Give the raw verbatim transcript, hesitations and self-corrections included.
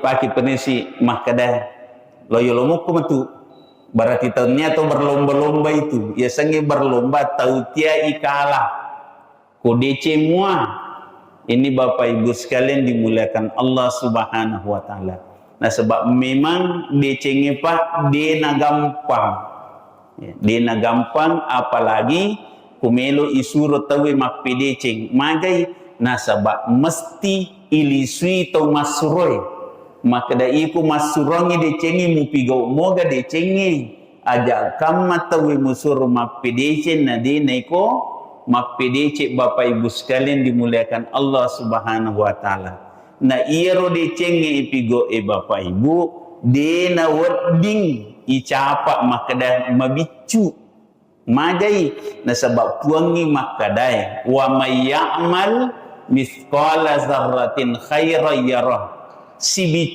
Paki penesi makkeda, lo yolomokko matu. Berarti taunia tau berlomba-lomba itu. Yasengnge berlomba tau tia ikala. Ko deceng mua. Ini Bapak Ibu sekalian dimuliakan Allah Subhanahu wa Ta'ala. Nasaba memang decengnge, Pak, dena gampang. Ya, dena gampang, apalagi ko melo isuro tauwe mappedeceng. Magai? Nasaba mesti ilisui tau massuroe. Makkeda iko massurongngi decengnge, mupigau moga decengnge. Aja kamma tauwe musuro mappedeceng na de naiko mappedeceng, Bapak Ibu sekalian dimuliakan Allah Subhanahu wa Ta'ala. Na iyaro decengnge ipigo e, Bapak Ibu, de nawedding icapa makkeda mabiccu. Magai? Nasaba Puangngi makkedae, "Wa may ya'mal mithqala dzarratin khairan yarah." Sibi-